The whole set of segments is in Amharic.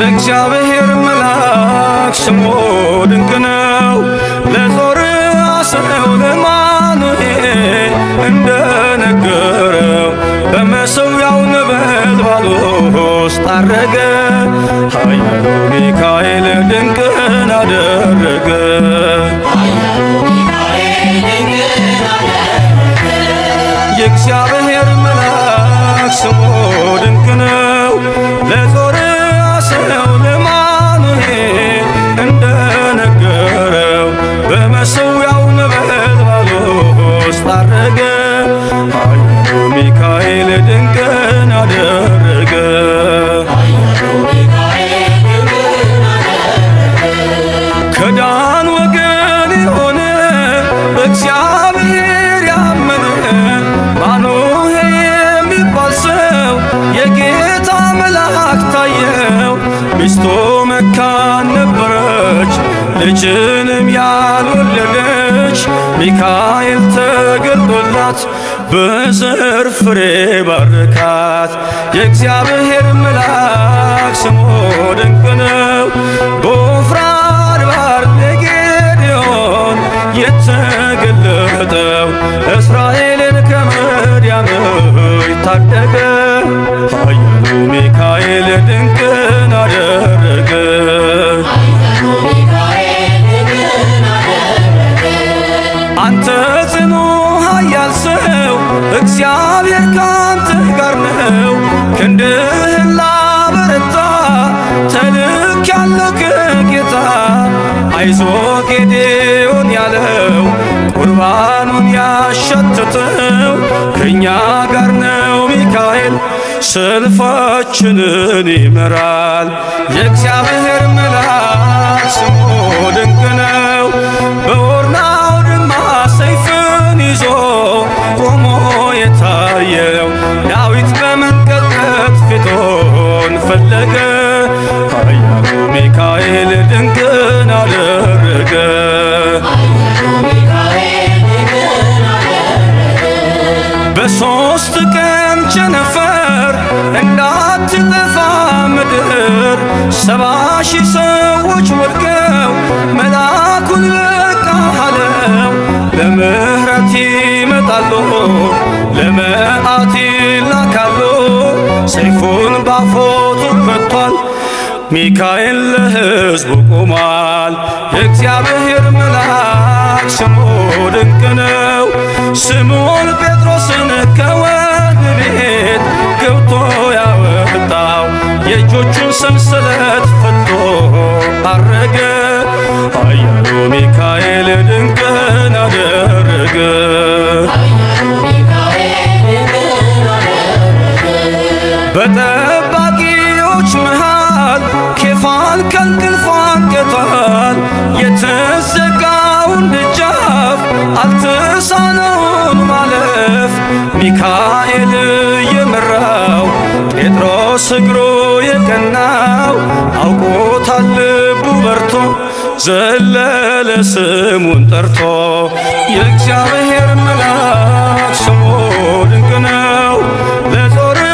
የእግዚአብሔር መልአክ ስሙ ድንቅ ነው። ለጾርዓ ሰው ለማኑሄ እንደነገረው በመሠዊያው ነበልባል ውስጥ አረገ። ኃያሉ ሚካኤል ድንቅን አደረገ። የእግዚአብሔር መልአክ ስሙ ድንቅ ነው። ለጾርዓ ሰው ለማኑሄ እንደነገረው በመሠዊያው ነበልባል ውስጥ አረገ። ኃያሉ ሚካኤል ድንቅን አደረገ። ከዳን ወገን የሆነ በእግዚአብሔር ያመነ ማኑሄ የሚባል ሰው የጌታ መልአክ ታየው። ሚስቱ መካን ነበረች፣ ልጅንም ያልወለደች። ሚካኤል ተገልጦላት በዘር ፍሬ ባረካት። የእግዚአብሔር መልአክ ስሙ ድንቅ ነው። በወፍራን ባሕር ለጌዴዎን የተገለጠው እስራኤልን ከምድያም ታደገ። ኃያሉ ሚካኤል ድንቅን አደረገ። አንተ ጽኑ ኃያል ሰው እግዚአብሔር ካንተ ጋር ነው። ክንድህን ላበረታ ተልኬያለሁ ከጌታ። አይዞ ጌዴዎን ያለው ቁርባኑን ያሸተተው ከእኛ ጋር ነው ሚካኤል ሰልፋችንን ይመራል። የእግዚአብሔር መልአክ ስሙ ድንቅ ነው። በኦርና አውድማ ሰይፍን ይዞ ቆሞ የታየው ዳዊት በመንቀጥቀጥ ፊቱን ፈለገ። ኃያሉ ሚካኤል ድንቅን አደረገ። በሦስት ቀን ቸነፈር እንዳትጠፋ ምድር 70,000 ሰዎች ወድቀው መልአኩን በቃ አለው። ለምሕረት ይመጣሉ ለመዓት ይላካሉ። ሰይፉን ባፎቱ ከቷል። ሚካኤል ለሕዝቡ ቆሟል። የእግዚአብሔር መልአክ ስሙ ድንቅ ነው። ስምዖን ጴጥሮስን ከወህኒ ቤት ገብቶ ያወጣው የእጆቹን ሰንሰለት ፈቶ አረገ። ኃያሉ ሚካኤል ድንቅን አደረገ። በጠባቂዎች መሃል ኬፋን ከእንቅልፉ አንቅቷል። የተዘጋውን ደጃፍ አልተሳነውም ማለፍ። ሚካኤል የመራው ጴጥሮስ እግሩ የቀናው አውቆታል ልቡ በርቶ ዘለለ ስሙን ጠርቶ። የእግዚአብሔር መልአክ ስሙ ድንቅ ነው። ለጾርዓ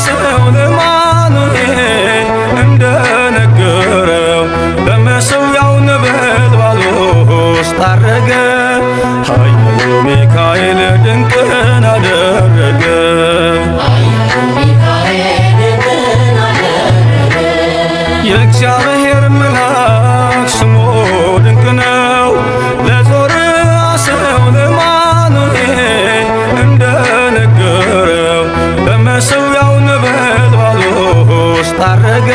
ሰው ለማኑሄ እንደነገረው በመሠዊያው ነበልባል ውስጥ አረገ። ኃያሉ ሚካኤል ድንቅን አደረገ። የእግዚአብሔር መልአክ ስሙ ድንቅ ነው። ለጾርዓ ሰው ለማኑሄ እንደነገረው በመሠዊያው ነበልባል ውስጥ አረገ።